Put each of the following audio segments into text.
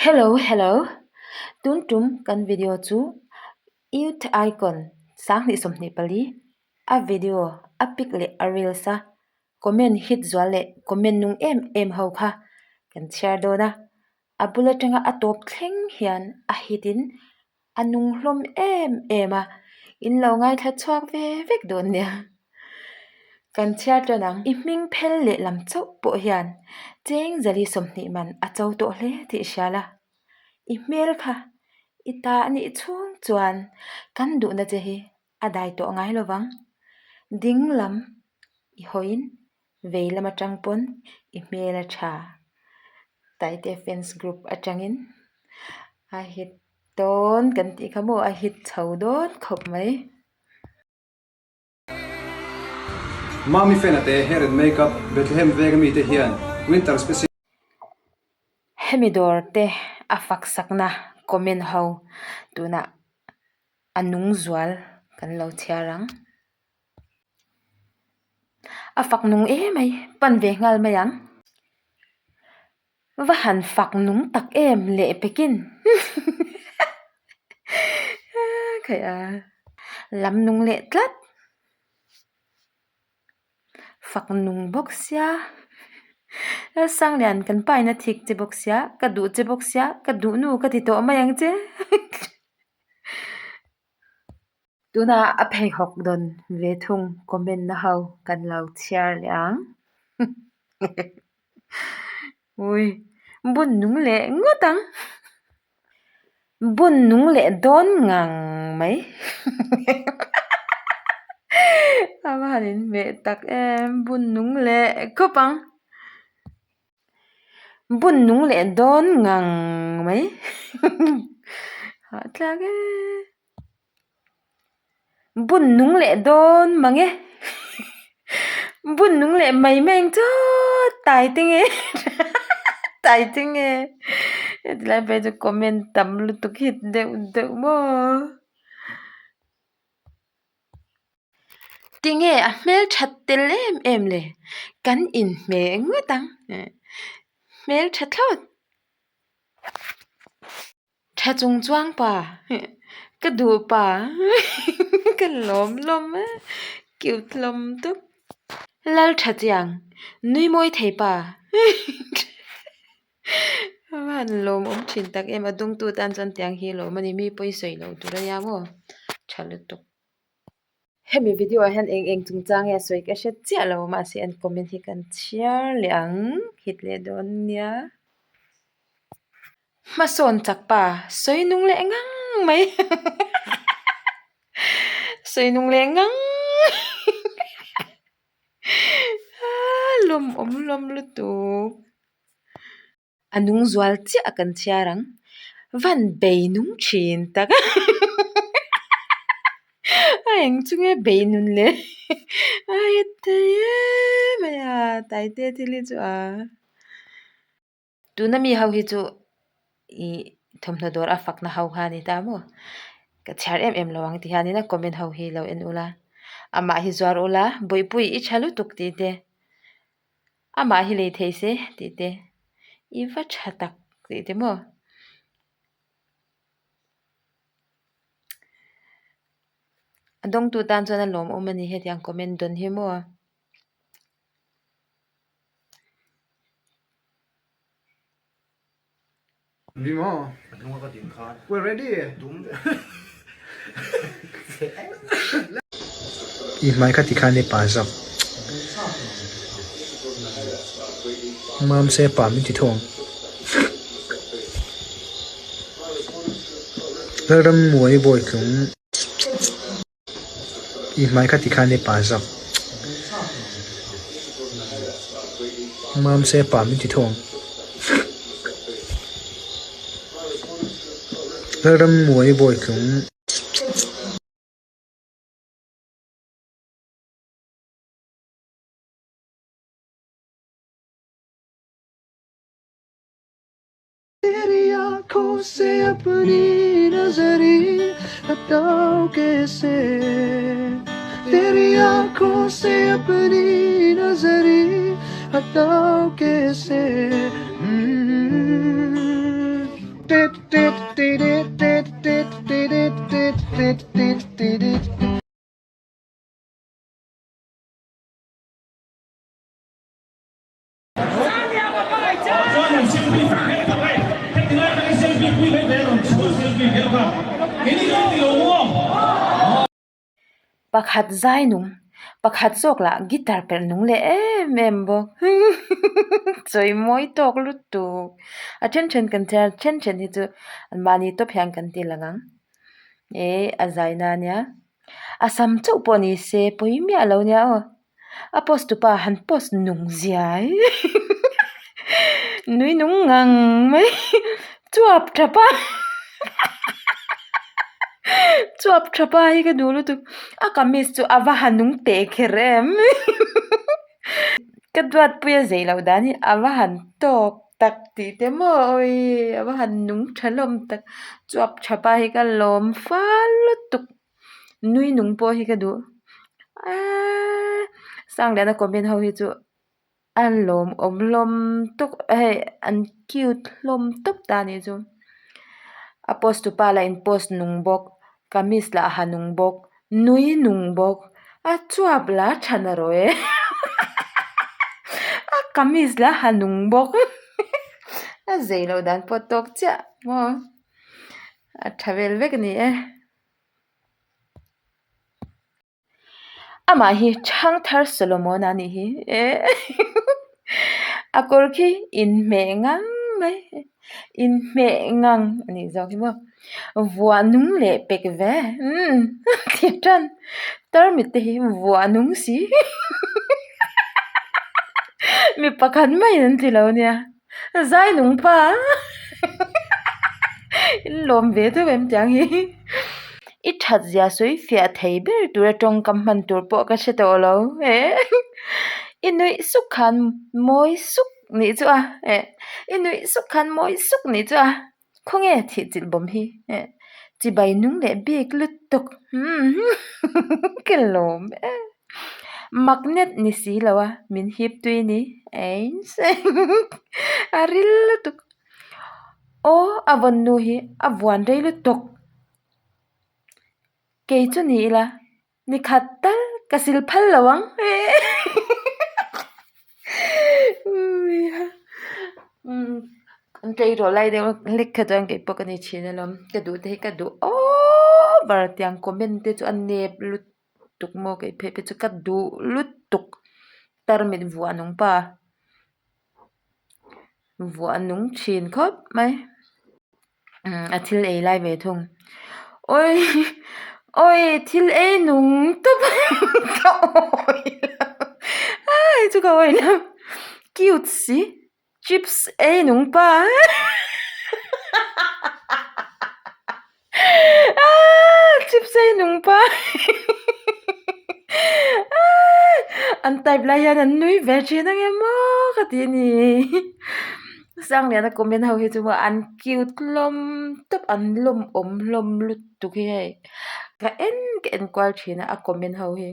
Hello hello tun tum kan video chu youth icon 2024 a video a pic leh a reels a comment hit zual leh comment nung em em ho kha kan chhiar dawn a a bul atanga a tawp thleng hian a hit in a nung hlawm em em a in lo ngaithla chhuak ve vek dawn nia kan chhiar tan ang i hming phel leh lam chauh pawh hian cheng zali 20 man a cho tawh hle tih hria la i hmel kha i ta a nih chhung chuan kan duhna che hi a dai tawh ngai lo vang ding lam i hawiin vei lam atang pawn i hmel a tha Taite fans group atangin a hit dawn kan tih kha maw a hit chho dawn khawp mai. Mami fan a te hair and makeup Bethlehem veng ami te hian winter special. Hemi dawr te a fak sakna comment ho tunah a nung zual kan lo chhiar ang. A fak nung em mai pan ve nghal mai ang. Va han fak nung tak em leh pekin khaih a lam nung leh tlat fak nung bawk sia Lalsanglian kan pa in a thik che bawk sia ka duh che bawk sia ka duh nu ka ti tawh mai ang che. Tunah a pheikhawk dawn ve thung comment na ho kan lo chhiar leh ang ui bun nung leh ngawt ang bun nung leh dawn ngang mai a va han inhmeh tak em bun nung leh khawp ang. Bun nung leh dawn ngang mai hahthlak e. Bun nung leh dawn mang e bun nung leh mai mai ang chu tai te nge tai te nge heti lai phei chu comment tam lutuk hit deuh deuh maw. Tinge a hmel that tel em em le kan inhmeh ngawt ang hmel tha thlawt. Tha chung chuang pa ka duh pa ka lawm lawm e cute hlawm tawp. Lal tha chiang nui mawi thei pa a va han lawmawm thin tak em a dawngtu tan chuan tiang hi lawm a ni mi pawi sawi loh tur a nia maw tha lutuk. Hemi video ah hian eng eng chungchang nge a sawi ka hre chiah lo mahse an comment hi kan chhiar leh ang hit leh dawn nia. Hmasawn chak pa sawi nung leh ngang mai sawi nung leh ngang lawmawm lawm lutuk. A nung zual chiah a kan chhiar ang. Van bei nung thin tak a eng chu nge bei nun le a hit thei em mai a Taite thil hi chu a tuna mi ho hi chu ih thawmhnaw dawr a fakna ho kha a ni ta maw ka chhiar em em lo ang ti hianin a comment ho hi lo en ula amah hi zuar ula bawihpui i tha lutuk tih te. Amah hi lei thei se tih te i va tha tak tih te maw. A dawngtu tan chuan a lawmawm a ni hetiang comment dawn hi maw. Ni maw? We're ready. I hmai kha tikhan i pa zak. Mam se pa min ti thawng. Lalram muai bawi tlung. I hmai kha tikhan i pa zak. Mam se pa min ti thawng. Lalram muai bawi tlung. Teri aankhon se apni nazari hatao kaise Teri aankhon se apni nazari hatao kaise. Pakhat zai nung, pakhat zawk lah guitar perh nung leh em em bawk chawi mawi tawk lutuk a then then kan chhiar a then then hi chu an mahni tawp hian kan ti lang ang eh a zai na ania a sam chauh pawh ni se pawi miah lo nia aw. A post tupa han post nung zia hi nui nung ngang mai chuap tha pa chuap tha pa hi ka duh lutuk a kamis chu a va han nung teh kher em ka duatpui a zei loh dan hi a va han tawk tak tih te maw awii a va han nung tha hlawm tak chuap tha pa hi ka lawm fal lutuk. Nui nung pawh hi ka duh eeee Sangliana comment ho hi chu a lawmawm hlawm tawp hei an cute hlawm tawp ta a nih chu a post tupa lah in post nung bawk kamis lah a ha nung bawk nui nung bawk a chuap lah a tha na rawh e a kamis lah a ha nung bawk a zei loh dan pawh tawk chiah maw a tha vel vek a ni e. Amah hi Thangthar Solomon a nih hi a kawr khi inhmeh ngang mai inhmeh ngang a nih zawk hi maw vuah nung leh pek ve umm ti tan tarmit te hi vuah nung si mi pakhat maiin an ti lo nia. Zai nung pa in lawm ve deuh em tiang hi i that zia sawi fiah thei ber tura tawngkam hman tur pawh ka hre tawh lo e i nuih suk khan mawi suk nih chu a eh i nuih suk khan mawi suk nih chu a khawnge thih chilh bawm hi eh chibai nung leh bik lutuk umm ka lawm em. Magnet ni si lo a min hip tui ni eiss a ril lutuk aw a vawn nu hi a vuan rei lutuk kei chu ni ila ni khat tal ka sil phal lo ang an tleirawl lai deuh hlek kha chuan keipawh ka ni thin alawm ka duh te hi ka duh over tiang comment te chu a nep lutuk. tuk maw kei phei phei chu ka duh lutuk tarmit vuah nung pa vuah nung thin khawp mai umm a thil ei lai ve thung awii awii thil ei nung tawp ka awih lo a hei chu ka awih lo cute si. Chips ei nung pa chips ei nung pa an type lai hian an nui ve thin ang em aw ka ti a ni Sangliana comment ho hi chu maw an cute hlawm tawp an lawmawm hlawm lutuk hi hei ka en ka en kual thin a a comment ho hi.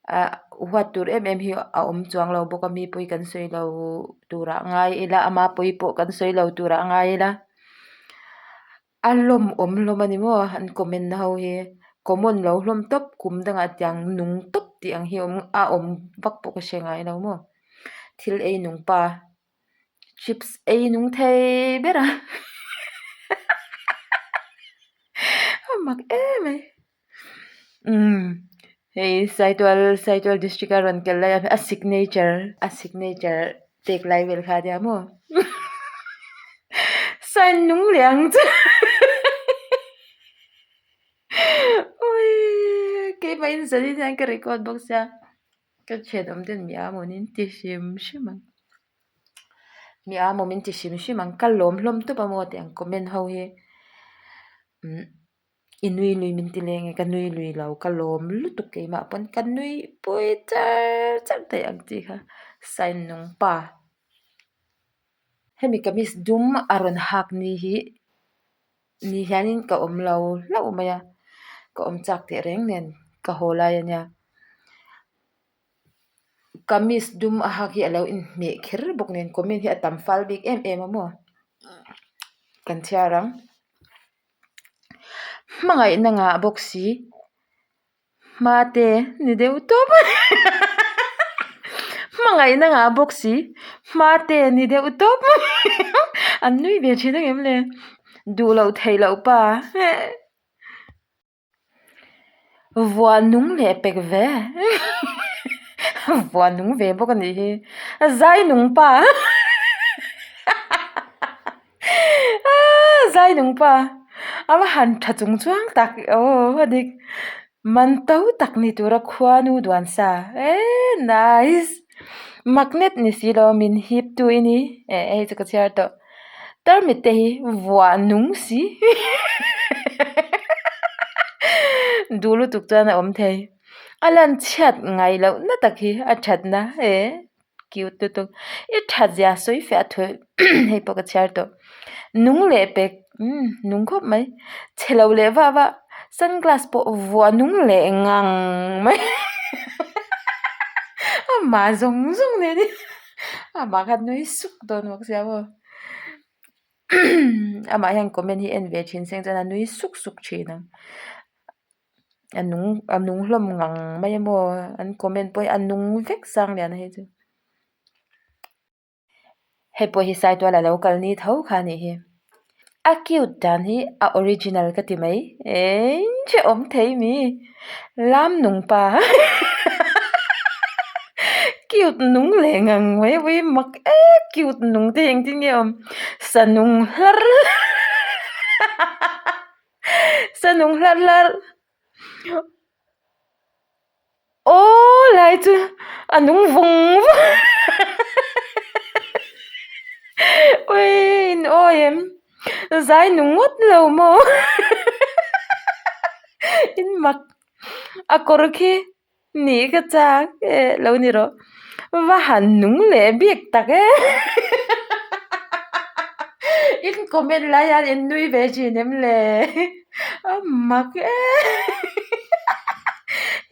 Ah huat tur em em hi a awm chuang lo bawk a mi pawi kan sawi lo turah ngai ila ama pawi pawh kan sawi lo turah ngai ila a lawmawm hlawm a ni maw an comment na ho hi common lo hlawm tawp kum dangah tiang nung tawp tih ang hi a awm a awm vak pawh ka hre ngai lo maw thil ei nung pa. Chips ei nung thei ber a a mak em mai umm hei Saitual Saitual district a rawn kel lai a signature a signature pek lai vel kha ania maw sign nung leh ang chu awii keimah in zanin hian ka record bawk sia. Ka thianawm ten mi a mawnin ti hrim hrim ang mi a mawmin ti hrim hrim ang ka lawm hlawm tawp a maw tih ang comment ho hi umm i nui lui min ti leng e ka nui lui lo ka lawm lutuk keimah pawn ka nui pui char char theih ang chi kha sign nung pa hemi kamis dum a rawn hak ni hi ni hianin ka awm lo hlauh mai a ka awm chak teh reng nen ka haw lai a nia kamis dum a hak hi a lo inhmeh kher bawk nen comment hi a tam fal bik em em a maw. Kan chhiar ang. Hmangaihna ngah bawk si. Hma te ni deuh tawp Hmangaihna ngah bawk si. Hma te ni deuh tawp An nui ve thin ang em le. Duh loh theih loh pa. Vuah nung leh pek ve vuah nung ve bawk a nih hi zai nung pa aaa zai nung pa a va han tha chung chuang tak aw a dik man to tak ni tura khuanu duan sa eee nice magnet ni si lo min hip tu i ni eh hei chu ka chhiar tawh. Tarmit te hi vuah nung si duh lutuk chuan a awm thei a lan chhiat ngai loh na tak hi a that na e cute lutuk i that zia sawi fiah a thawih hei pawh ka chhiar tawh nung leh pek umm nung khawp mai chhe lo leh vah vah sunglass pawh vuah nung leh ngang mai amah zawng zawng nen hi. Amah khan nui suk dawn bawk sia maw amah hian comment hi en ve thin se chuan a nui suk suk thin ang a nung a nung hlawm ngang mai a maw an comment pawh hi a nung vek sang lian a hei chu hei pawh hi saitual a lo kal ni tho kha a nih hi. A cute dan hi a original ka ti mai eii hrehawm thei mi lam nung pa cute nung leh ngang mai pawh hi mak em cute nung te hi engtin nge a awm sa nung hlar sa nung hlar hlar. Aw lai chu a nung vawng vawng ui in awi em zai nung ngawt lo maw in mak a kawr khi nih ka chak eh lo ni rawh va han nung leh bik tak e in comment lai hian in nui ve thin em le. A mak em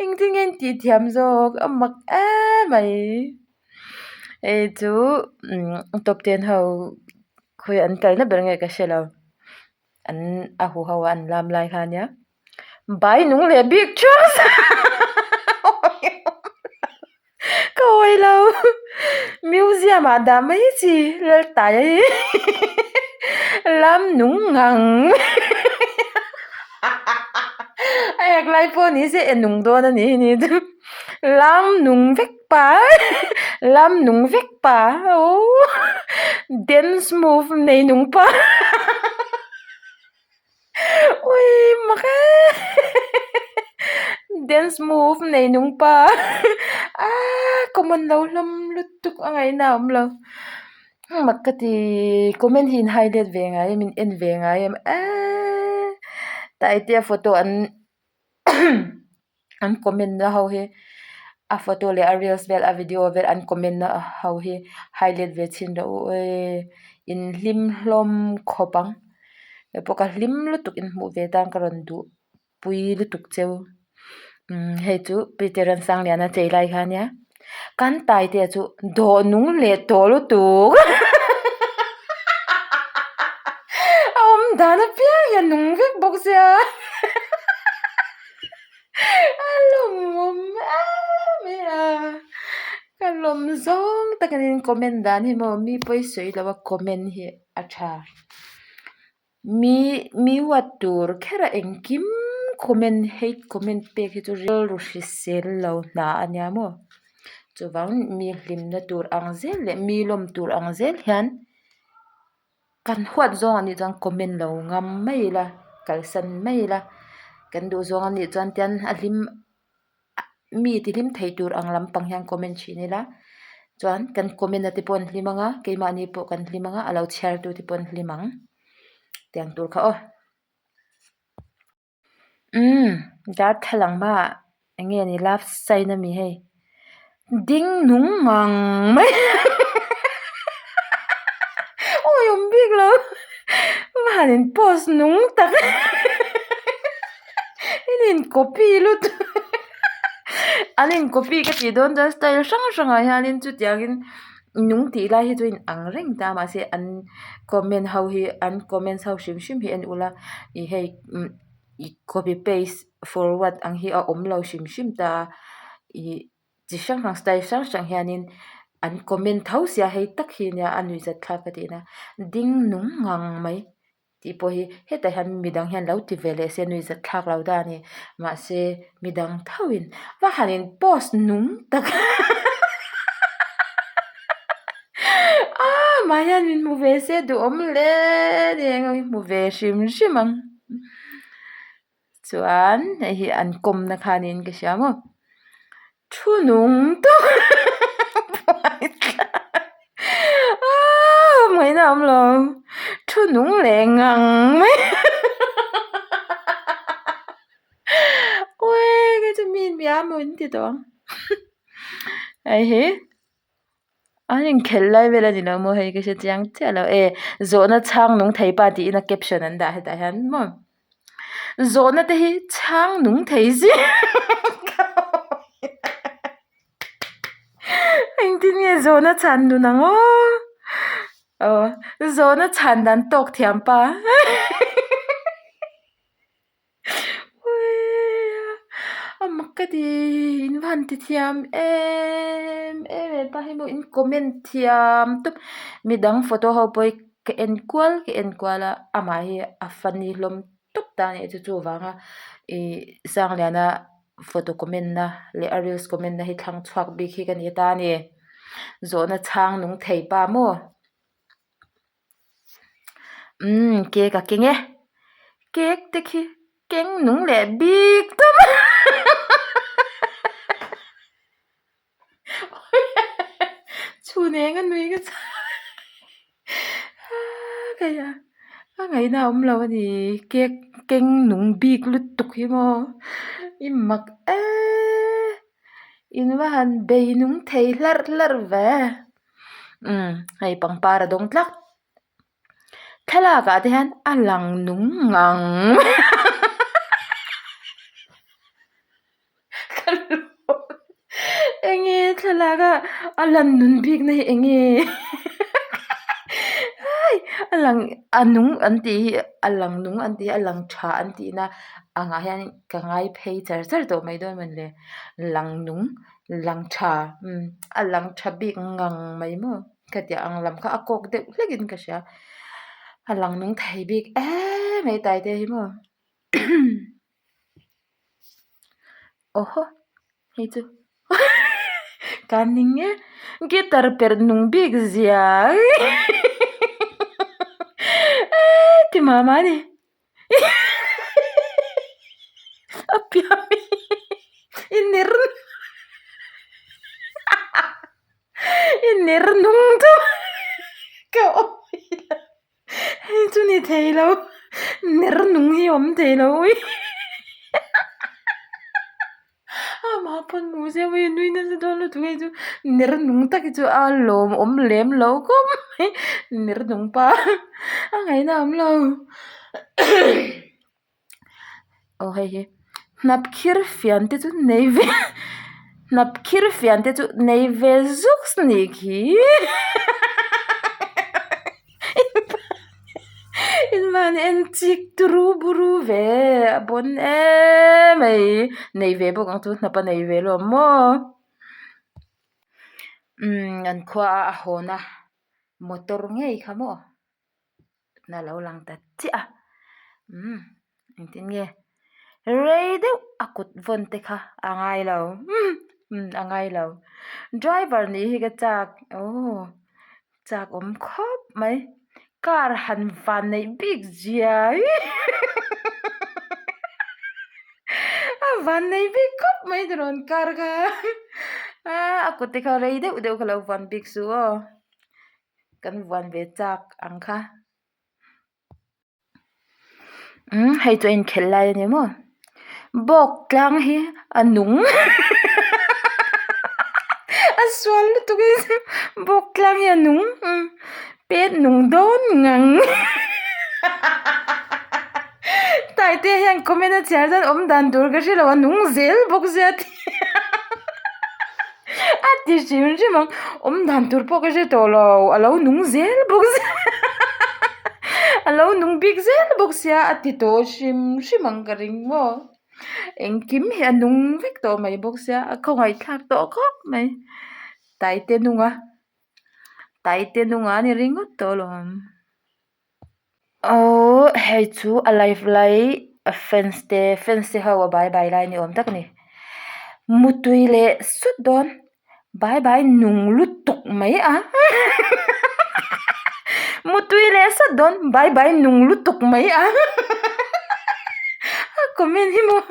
engtin nge an tih thiam zawk a mak em mai hei chu top ten ho khawi an kalna ber nge ka hre lo an a hu ho a an lam lai kha ania bai nung leh bik theuh Ka hawi lo museum ah dah mai chi Laltaia hi lam nung ngang a ek lai pawh ni se e nung dawn a nih hi ni chu lam nung vek pa lam nung vek pa aww dance move nei nung pa. Ui mak e dance move nei nung pa aaa common lo hlawm lutuk a ngaihna a awm lo mak ka ti comment hi in hai let ve ngai em in en ve ngai em eee taitea photo an. An comment na ho hi a photo leh a reels vel a video vel an comment na ho hi highlight ve chhin rawh u eee in hlim hlawm khawp ang kei pawh ka hlim lutuk in hmuh ve tan ka rawn duh pui lutuk cheu umm hei chu Peter Ramsangliana chei lai kha ania kan taite chu dawh nung leh tawh lutuk a awm dan apiang hian nung vek bawk sia. A lawmawm em mai a ka lawm zawng tak a ni comment dan hi maw mi pawi sawi lo a comment hi a tha mi mi huat tur kher a engkim comment hate comment pek hi chu rilru hrisel lo hna a nia maw chuvang mi hlimna tur ang zel leh mi lawm tur ang zel hian. Kan huat zawng anih chuan comment lo ngam mai ila kalsan mai ila kan duh zawng anih chuan tian a hlim mi ti hlim thei tur ang lampang hian comment thin ila chuan kan comment na te pawh an hlim ang a keimahni pawh kan hlim ang a a lo chhiar tu te pawh an hlim ang tiang tur kha aw. Umm darthlalang hmaah eng nge ni love sign a mi hei ding nung ngang mai awi awm bik lo va han in post nung tak in in copy lutuk an in copy ka tih dawn chuan style hrang hrangah hianin chutiangin. Nung tih lai hi chu in ang reng ta mahse an comment ho hi an comments ho hrim hrim hi en ula ih hei umm ih copy paste forward ang hi a awm lo hrim hrim ta a ih chi hrang hrang style hrang hrang hianin an comment tho sia hei tak hi nia a nuihzat thlak ka tihna ding nung ngang mai. tih pawh hi hetah hian midang hian lo ti ve leh se nuihzat thlak lo ta a ni mahse midang thoin va han in post nung tak aaa mah hian min hmu ve se duhawm hle a ni eng emaw hmu ve hrim hrim ang chuan hei hi an kawmna kha niin ka hria maw. Thu nung tawp aaa ngaihna a awm lo thu nung leh ngang mai uii kei chu mi in bia amaw in ti tawh ang hei hi an inkhelh lai vel a ni lo maw hei ka hre chiang chiah lo e zawhna chhang nung thei pa tiin a caption an dah hetah hian maw. Zawhna te hi chhang nung thei zia engtin nge zawhna chhan nun ang aw aw zawhna chhan dan tawk thiam pa a mak ka ti in van ti thiam em em em pa hi maw in comment thiam tawp midang photo ho pawh hi. Ka en kual ka en kual a amah hi a funny hlawm tawp ta a nih chu chuvanga ih Sangliana photo comment na leh a reels comment na hi thlang chhuak bik hi ka ni ta a ni zawhna chhang nung thei pa maw umm cake a keng e cake te khi keng nung leh bik tawp Chhun eng a nui ka chak kei a a ngaihna a awm lo a ni cake keng nung bik lutuk hi maw i mak eee in va han bei nung thei hlarh hlarh ve umm hei pangpar a dawng tlak. Thlalak ah te hian a lang nung ngang ka lawm enge thlalak a a lan nun bik na hi enge hai a lang a nung an tih hi a lang nung an tih hi a lang tha an tih na angah hian ka ngai phei char char tawh mai dawn mawni le lang nung lang tha umm a lang tha bik ngang mai maw. Ka tih ang lam kha a kawk deuh hlek in ka hria a lang nung thei bik em mai tai te hi maw aw haw hei chu ka ning e guitar perh nung bik zia ti mah mah a ni a piang i ner i ner nung deuh ka awm hei chu ni thei lo ner nung hi awm thei lo amah pawn hmu se ui nui nasa dawn lutuk hei chu ner nung tak hi chu a lawmawm lem lo khawp mai ner nung pa a ngaihna a awm lo aw hei hi hnap khir fian te chu nei ve hnap khir fian te chu nei ve zuk nih khi invan en chik turu buru ve a bawn em mai nei ve bawk ang chu hnap a nei ve lo maw umm an khua a a hawn a motor ngei kha maw. Na lo lang ta chiah a umm engtin nge rei deuh a kut vawn te kha a ngai lo umm a ngai lo driver nih hi ka chak aw chak awm khawp mai car han van neih bik zia a van nei bik khawp mai tirawn car kha a kut te kha rei deuh deuh kha lo van bik suh aw. Kan vuan ve chak ang kha. Umm hei chu a inkhelh lai a ni maw bawk tlang hi a nung a sual lutuk hi bawk tlang hi a nung pet nung dawn ngang Taite hian comment a chhiar chuan awm dan tur ka hre lo a nung zel bawk sia a ti. ti hrim hrim ang awm dan tur pawh ka hre tawh lo a lo nung zel bawk sia a lo nung bik zel bawk sia a ti tawh hrim hrim ang ka ring maw engkim hi a nung vek tawh mai bawk sia a khawngaihthlak tawh khawp mai taite nunga taite nunga a ni ringawt tawh alawm. Aww hei chu a live lai a fans te fans te ho a bai bai lai ni awm tak a ni mutui leh sut dawn bai bai nung lutuk mai a mutui leh sut dawn bai bai nung lutuk mai a a comment hi maw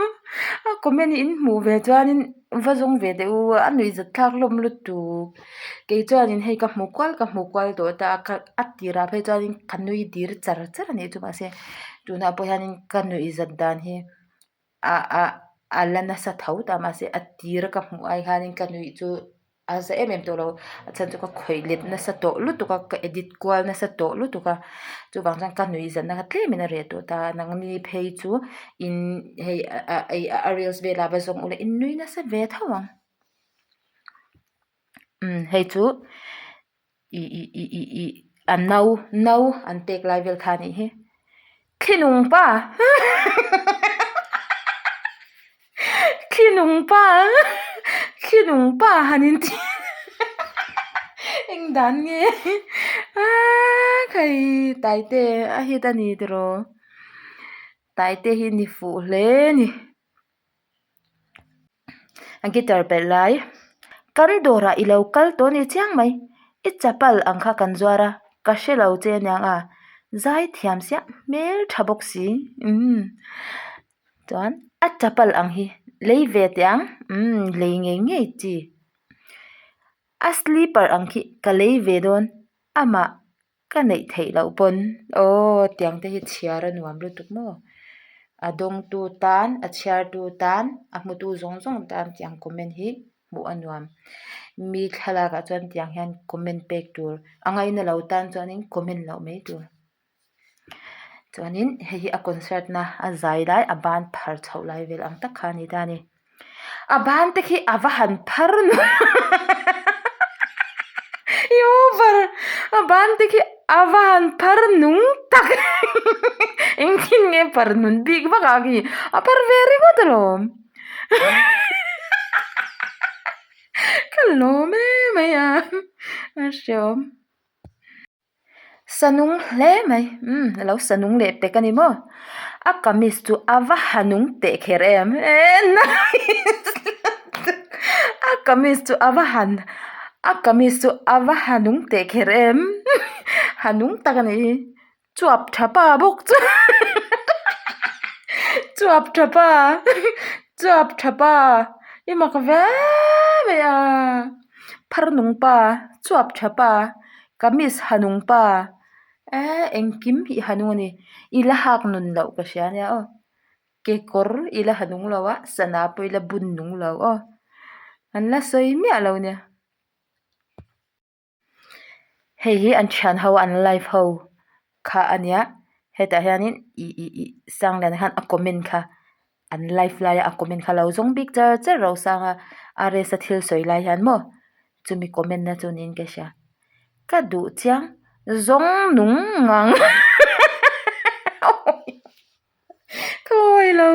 a comment hi in hmuh ve chuanin va zawng ve teh u a nuihzat thlak hlawm lutuk. Kei chuanin hei ka hmu kual ka hmu kual tawh ta a ka a tirah phei chuanin ka nui dir char char a nih chu mahse tunah pawh hianin ka nuih zat dan hi ah ah a la nasa tho ta mahse a tir ka hmuh ai khanin ka nuih chu a za em em tawh lo a chhan chu ka khawih let nasa tawh lutuk a ka edit kual nasa tawh lutuk a chuvang chuan ka nuih zatna kha tlemin a reh tawh ta a nangni phei chu in hei ah a reels velah va zawng ula in nui nasa ve tho ang. Umm hei chu ih ih ih ih ih a no no an pek lai vel kha a nih hi thlinung pa thlinung pa thlinung pa han in tih eng dan nge aaa khai taite a hit a ni tiraw taite hi ni fuh hle a ni. A guitar pelh lai kan dawrah i lo kal tawh a ni chiang mai i chapal ang kha kan zuar a ka hre lo che aniang a zai thiam siah hmel tha bawk si umm chuan a chapal ang hi lei ve teh ang umm lei ngei ngei chi a slipper ang khi ka lei ve dawn amah. Ka neih theih loh pawn aw tiang te hi chhiar a nuam lutuk maw a dawngtu tan a chhiartu tan a hmutu zawng zawng tan tiang comment hi hmuh a nuam mi thlalak ah chuan tiang hian comment pek tur a ngaina lo tan chuanin comment loh mai tur chuanin hei hi a concert na a zai lai a ban phar chhoh lai vel ang tak kha a ni ta a ni. A ban te khi a va han phar i over a ban te khi a va han phar nung tak engtin nge phar nun bik vak a khi a phar ve ringawt alawm ka lawm em mai a a hreawm. Sa nung hle mai umm a lo sa nung leh pek a ni maw a kamis chu a va ha nung teh kher em a kamis chu a va han a kamis chu a va ha nung teh kher em ha nung tak a nih hi chuap tha pa bawk chu chuap tha pa chuap tha pa i mak ve mai a phar nung pa chuap tha pa. Kamis ha nung pa eh engkim hi ha nung a ni i la hak nun loh ka hria ania aw kekawr i la ha nung lo a sana pawh i la bun nung lo aw an la sawi miah lo nia hei hi an thian ho an live ho kha a nia hetah hianin ih ih ih Sangliana khan a comment kha an live laia a comment kha lo zawng bik char char ro sang a a rest a thil sawi lai hian maw chumi comment na chu niin ka hria ka duh chiang zawng nung ngang ka awi lo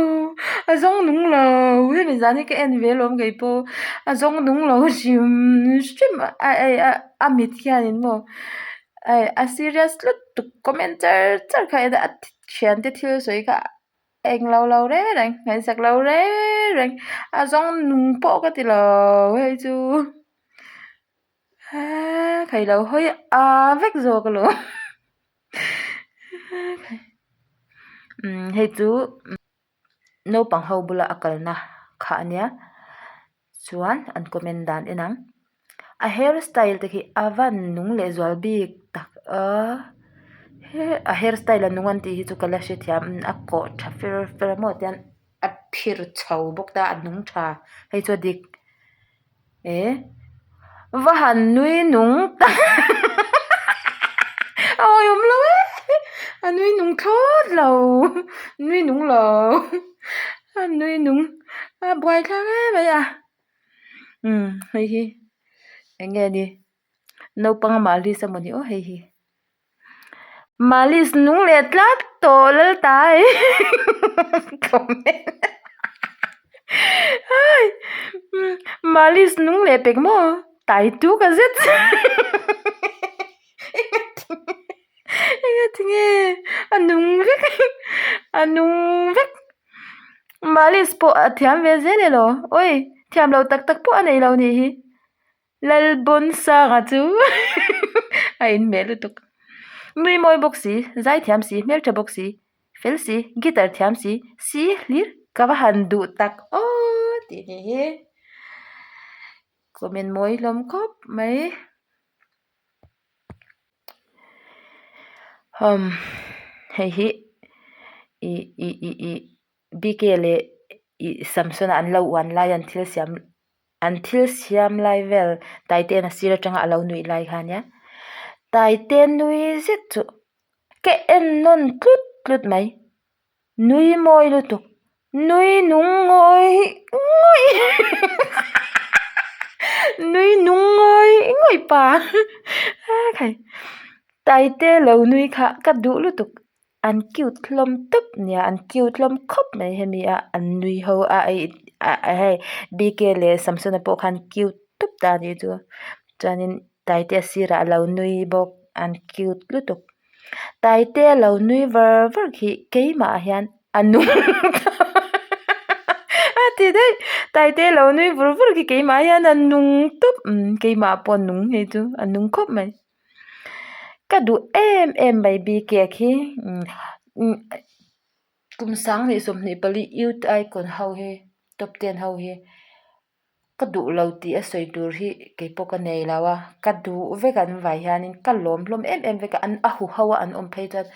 a zawng nung lo hemi zan hi ka en ve alawm kei pawh a zawng nung lo hrim hrim a a mit hianin maw a serious lutuk comment char char kha a thiante thil sawi kha. Eng lo lo reng reng ngaihsak lo reng reng a zawng nung pawh ka ti lo hei chu aa khai lo hawi a vek zawk alawm umm hei chu naupang ho bula a kalna kha a nia chuan an comment dan en ang. A hair style te khi a van nung leh zual bik tak a he a hair style a nung an tih hi chu ka la hrethiam a kawh tha fer fer a maw tian a phir chho bawk ta a nung tha hei chu a dik eh va han nui nung tak a awihawm lo e a nui nung thlawt lo nui nung lo a nui nung a buaithlak em mai a. Umm hei hi. Eng nge ni naupang malis emaw ni aw hei hi malis nung leh tlat tawh lal tai malis nung leh pek maw tai tu ka zet Enga tinge a nung vek a nung vek malis pawh a thiam ve zel elaw awi thiam lo tak tak pawh a nei lo nih hi Lalbawnsanga chu a inhmeh lutuk nui mawi bawk si zai thiam si hmeltha bawk si fel si guitar thiam si si hlir ka va han duh tak aw tih nih hi comment mawi hlawm khawp mai. Umm hei hi ih ih ih ih bike leh ih samsona an lo uan lai an thil siam an thil siam lai vel taite a sir atanga a lo nuih lai kha ania taite nui zet chu ka en nawn tlut tlut mai. Nui mawi lutuk, nui nung ngawih ngawih nui nung ngawih ngawih pa khai Taite lo nui kha ka duh lutuk an cute hlawm tawp nia an cute hlawm khawp mai hemi a an nui ho a hei bk leh Samsona pawh khan cute tawp ta a nih chu chuanin Taite a sirah a lo nui bawk an cute lutuk. Taite lo nui var var khi keimah ah hian a nung a ti daih Taite lo nui vur vur khi keimah ah hian a nung tawp umm keimah pawh a nung hei chu a nung khawp mai ka duh em em mai bike khi umm kum 2024 youth icon ho hi top ten ho hi. Ka duh lo tih a sawi tur hi kei pawh ka nei lo a, ka duh vek an vai hianin ka lawm hlawm em em vek a, an a huho a an awm phei chuan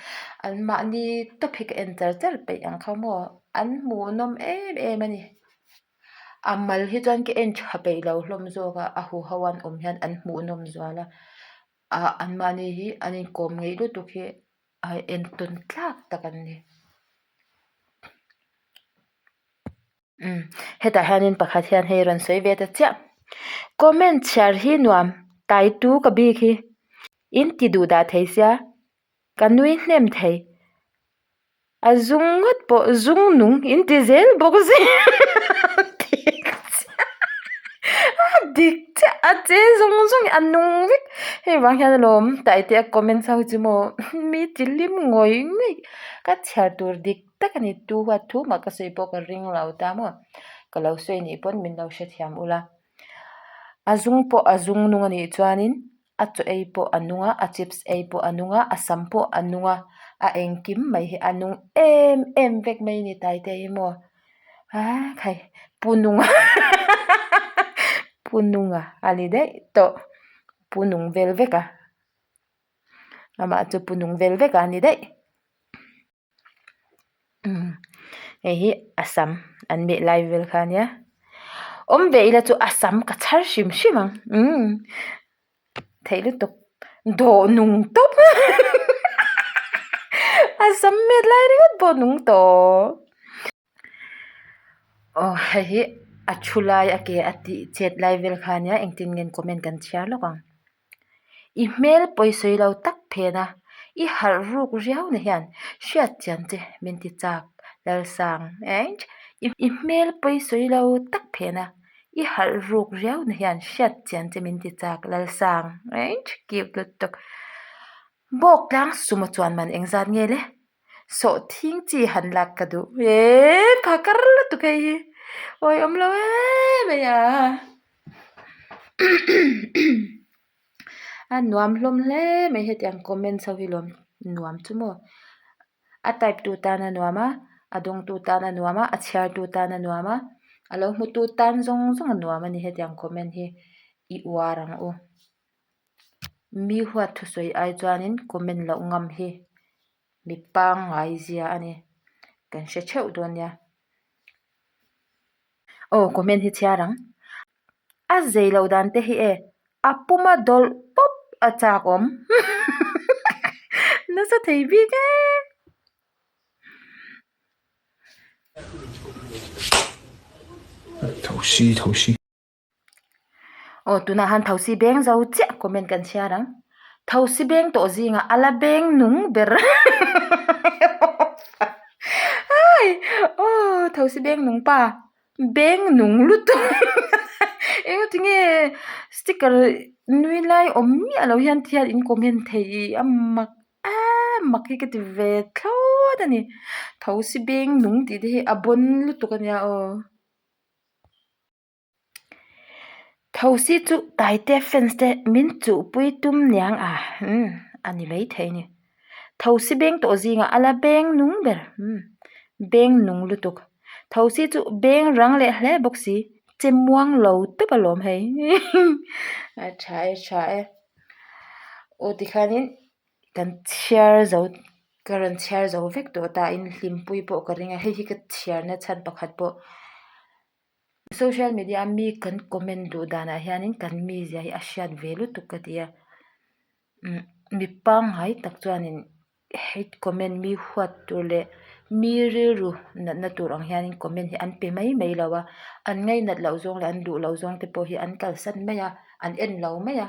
an mahni tawp hi ka en char char peih ang kha maw an hmuhnawm em em a ni. A mal hi chuan ka en tha peih lo hlawm zawk a, a huho an awm hian an hmuhnawm zual a, ah an mahni hi an inkawm ngeih lutuk hi a entawn tlak tak an ni. Umm hetah hianin pakhat hian hei rawn sawi ve ta chiah comment chhiar hi nuam tai tu ka bik hi in ti duh dah thei sia ka nui hnem thei a zung ngawt pawh zung nung in ti zel bawk sia a dik chiah a che zawng zawng a nung vek hei vang hian alawm taite a comment ho chu maw mi ti hlim ngawih ngawih ka chhiar tur dik. tak a ni tu huat thu mah ka sawi pawh ka ring lo ta maw ka lo sawi nih pawn min lo hrethiam ula a zung pawh a zung nung a nih chuanin a chaw ei pawh a nung a a chips ei pawh a nung a a sam pawh a nung a a engkim mai hi a nung em em vek mai a ni taite hi maw aa khai pu nunga pu nunga a ni daih tawh pu nung vel vek a amah chu pu nung vel vek a ni daih. Hei hi a sam an meh lai vel kha ania awm ve ila chu a sam ka chhar hrim hrim ang umm theih lutuk dawh nung tawp a sam met lai ringawt pawh a nung tawh aw hei hi a thu lai a ke a tih chet lai vel kha ania engtin nge comment kan chhiar lawk ang. I hmel pawisawi lo tak phen a, i harh ruk riau na hian hriat chian che min ti chak Lalsang eng I hmel pawisawi lo tak phen a, i harh ruk riau na hian hriat chian che min ti chak Lalsang eng cute lutuk. Bawk tlang suma chuan man engzat nge le? Sawhthing chi han lak ka duh eee phakar lutuk hei hi awi awm lo em mai a. A nuam hlawm hle mai hetiang comments ho hi lawm nuam chu maw a type tu tan a nuam a a dawng tu tan a nuam a a chhiar tu tan a nuam a a lo hmu tu tan zawng zawng a nuam a ni hetiang comment hi i uar ang u mi huat thusawi ai chuanin comment loh ngam hi mi pangngai zia a ni kan hre theuh dawn nia. Aw comment hi chhiar ang. A zei loh dan te hi e a puma dawlh pawp a chak awm nasa thei bik e. Thosi thosi. Aw tunah han thosi beng zo chiah comment kan chhiar ang. Thosi beng tawh zingah a la beng nung ber Ai aw thosi beng nung pa beng nung lutuk eng tinge sticker nui lai awm miah lo hian ti hian in comment thei a mak em mak hi ka ti ve thlawt a ni. Thosi beng nung tih te hi a bawn lutuk a nia aw. Thosi chu Taite fans te min chuhpui tum niang a umm a ni maithei a ni. Thosi beng tawh zingah a la beng nung ber umm beng nung lutuk. Thosi chu beng rang leh hle bawk si che muang lo tawp alawm hei a tha e tha e aw tikhanin kan chhiar zo ka rawn chhiar zo vek tawh ta in hlimpui pawh ka ring a hei hi ka chhiarna chhan pakhat pawh. Social media a mi kan comment duh danah hianin kan mizia hi a hriat ve lutuk ka ti a umm mi pangngai tak chuanin hate comment mi huat tur leh mi rilru natna tur ang hianin comment hi an pe mai mai lo a an ngainat loh zawng leh an duh loh zawng te pawh hi an kalsan mai a an en lo mai a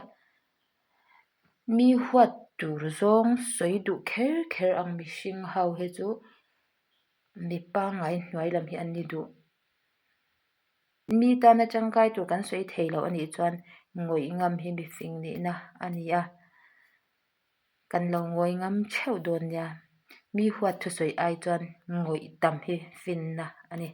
mi huat tur zawng sawi duh kher kher ang mihring ho hi chu mi pangngai hnuai lam hi an ni duh. Mi tana tangkai tur kan sawi thei loh a nih chuan ngawih ngam hi mifing nihna a ni a, kan lo ngawi ngam theuh dawn nia. Mi huat thusawi ai chuan ngawih tam hi finna a ni.